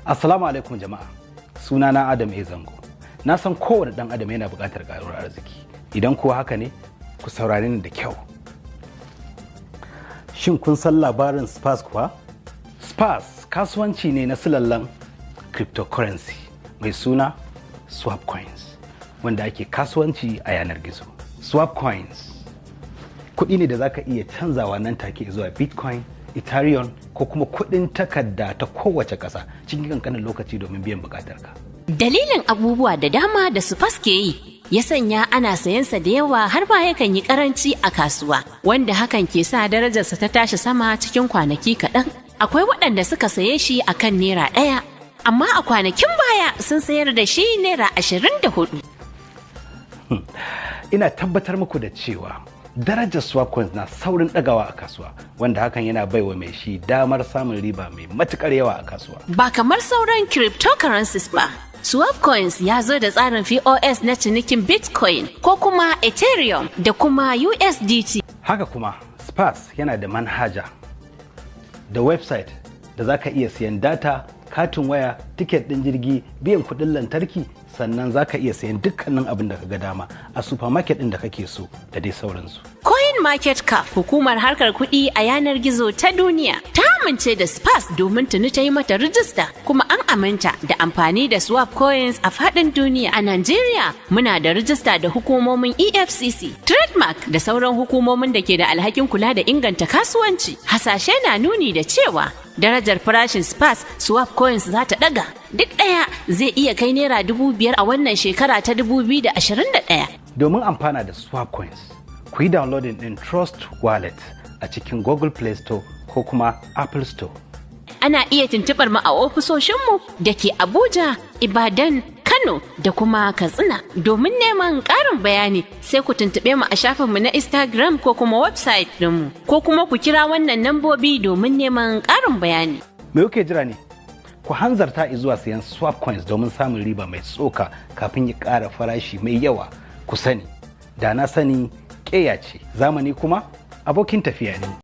Assalamu alaikum jama'a. Sunana Adam A. Zango. Na san kowane ɗan adam yana buƙatar ƙaruwar arziki. Idan kuwa haka ne, ku saurare ni da kyau. Shin kun san labarin Spas kuwa? Spas kasuwanci ne na silallan cryptocurrency mai suna Swap Coins, wanda ake kasuwanci a yanar gizo. Swap Coins kuɗi ne da za ka iya canzawa nan take zuwa Bitcoin, Ethereum ko kuma kuɗin takarda ta kowace ƙasa cikin kankanin lokaci domin biyan buƙatarka. Dalilin abubuwa da dama da su ke yi ya sanya ana sayansa da yawa har ma yakan yi karanci a kasuwa, wanda hakan ke sa darajarsa ta tashi sama cikin kwanaki kaɗan. Akwai waɗanda suka saye shi a kan ₦1, amma a kwanakin baya sun sayar da shi ₦24. Ina tabbatar muku da cewa darajar swap coins na saurin ɗagawa a kasuwa, wanda hakan yana baiwa mai shi damar samun riba mai matukar yawa a kasuwa. Ba kamar sauran cryptocurrencies ba. Swap coins ya zo da tsarin POS na cinikin Bitcoin ko kuma Ethereum da kuma USDT. Haka kuma Spas yana da manhaja da website da za ka iya siyan data, katin waya, tiket ɗin jirgi, biyan kuɗin lantarki, sannan za ka iya sayan dukkanin abin da ka ga dama a supermarket ɗin da kake so da dai sauransu. Coin Market Cap, hukumar harkar kuɗi a yanar gizo ta duniya, ta amince da Spas domin tuni ta yi mata rijista, kuma an aminta da amfani da swap coins a faɗin duniya. A Najeriya muna da rijista da hukumomin EFCC, Trademark da sauran hukumomin da ke da alhakin kula da inganta kasuwanci. Hasashe na nuni da cewa darajar farashin Spas swap coins za ta ɗaga. Duk ɗaya zai iya kai ₦5,000 a wannan shekara ta 2021. Domin amfana da swap coins, ku yi downloading ɗin Trust Wallet a cikin Google Play Store ko kuma Apple Store. Ana iya tuntuɓar mu a ofisoshinmu da ke Abuja, Ibadan, Kano da kuma Katsina. Domin neman ƙarin bayani, sai ku tuntuɓe mu a shafinmu na Instagram ko kuma website ɗinmu, ko kuma ku kira wannan nambobi domin neman ƙarin bayani. Me kuke jira ne? Ku hanzarta zuwa sayan swap coins domin samun riba mai tsoka kafin ya ƙara farashi mai yawa. Ku sani, da na sani ƙeya ce, zamani kuma abokin tafiya ne.